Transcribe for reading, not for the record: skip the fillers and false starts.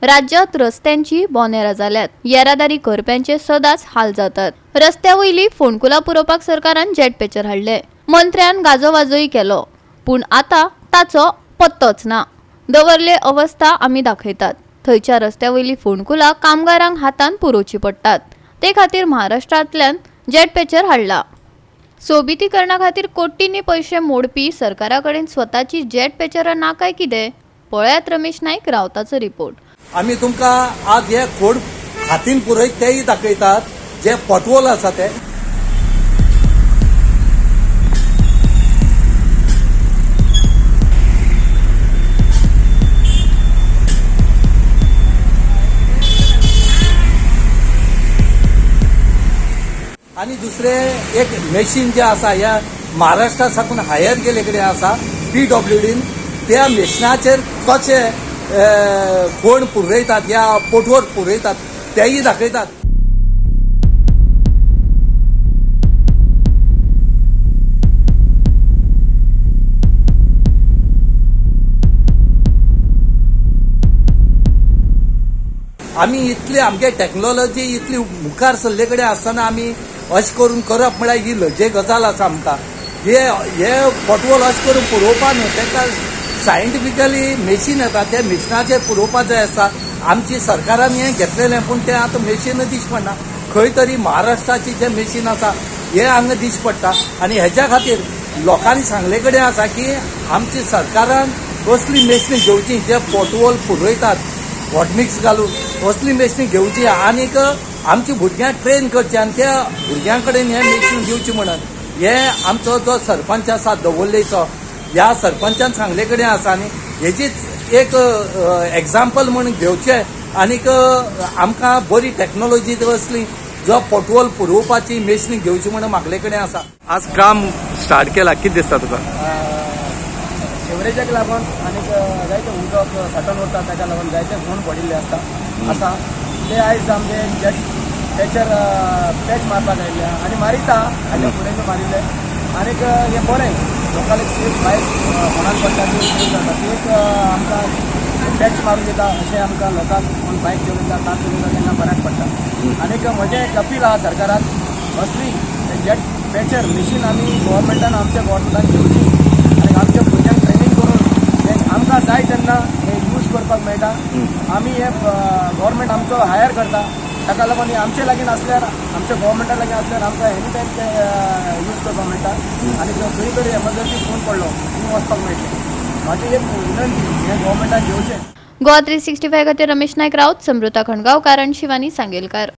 राज्यात रस्त्यांची बोनेरां जाल्यात. येरादारी करप्यांचे सदांच हाल जातात. रस्त्या वयली फोंडकुलां पुरोवपाक सरकारान जेट पॅचर हाडले. मंत्र्यान गाजोवाजोय केलो, पूण आतां ताचो पत्तोच ना. दवर्ले अवस्था आमी दाखयतात. थंयच्या रस्त्या वयली फोंडकुलां कामगारांक हातान पुरोवची पडटात. ते खातीर महाराष्ट्रांतल्यान जेट पॅचर हाडला. सोबितीकरणा खातीर कोटींनी पयशे मोडपी सरकारा कडेन स्वताची जेट पॅचरां ना काय कितें? पळयात रमेश नायक रावताचो रिपोर्ट. आमी तुमकां आज हे खोड हातीन पुरयत तेय दाखयतात, जे पोटवोल आसा ते. आनी दुसरे एक मशीन जे आसा ह्या महाराष्ट्रा साकून हायर केल्ले कडेन आसा PWDन, त्या मशिनाचेर कशे कोण पुरयतात या पोटवर पुरयतात तेय दाखयतात. आमी इतली आमगे टॅक्नोलॉजी इतली मुखार सरले कडेन आसतना आमी अशें करून करप म्हळ्यार ही लजे गजाल आसा आमकां. हे पोटवोल अशें करून पुरोवपा न्हू, ताका सायंटिफिकली मेशीन येता, त्या मेशिनाचेर पुरोवपा जाय आसा. आमची सरकारान हें घेतलेलें, पूण तें आतां मेशीन दिश्टी पडना. खंय तरी महाराष्ट्राची जें मेशीन आसा हें हांगा दिश्टी पडटा. आनी हेज्या खातीर लोकांनी सांगले कडेन आसा की आमची सरकारान असली मेशिनां घेवची जे पोटवोल पुरयतात हॉटमिक्स घालून, असली मेशिनां घेवची आनीक आमची भुरग्यांक ट्रेन करची आनी त्या भुरग्यां कडेन हें मेशीन दिवचें म्हणून हे आमचो जो सरपंच आसा दवर्लेचो, ह्या सरपंचान सांगले कडेन आसा. आनी हेजीच एक एग्जाम्पल म्हूण घेवचें आनीक आमकां बरी टॅक्नोलॉजी असली जो पोटवोल पुरोवपाची मेशिनां घेवची म्हणून मागले कडेन आसा. आज काम स्टार्ट केला, कितें दिसता तुका? सिवरेजाक लागून आनीक जायते उदक साठोवन उरता, ताका लागून जायते फोंड पडिल्ले आसता ते आयज आमचे जेट पॅचर पॅच मारपाक आयिल्ले आनी मारिता हाज्या फुडें बी मारिल्ले. आनीक हें बरें लोकांक सेफ बायक फोंडान पडटा ती सेफ जाता, ती एक आमकां पॅच मारून दिता अशें आमकां लोकांक कोण बायक चलयता कार चलयता तांकां बऱ्याक पडटा. आनीक म्हजें एक अपील आसा सरकाराक, असली जेट पॅचर मिशीन आमी गोवोरमेंटान आमच्या गोवोरमेंटान घेवची आनी आमच्या भुरग्यांक ट्रेनींग करून हे आमकां जाय तेन्ना हे यूज करपाक मेळटा. आमी हे गोवोरमेंट आमचो हायर करता, ताका लागून हे आमचे लागीं आसल्यार, आमच्या गोवोरमेंटा लागीं आसल्यार आमकां एनी टायम ते यूज करपाक मेळटा. आनी खंय तरी एमर्जन्सी फोन पडलो थंय वचपाक मेळटलें. म्हाजी एक विनंती हे गोवोरमेंटान घेवचें. गोवा 365 खातीर रमेश नायक राऊत, समृता खणगांवकार आनी शिवानी सांगेलकार.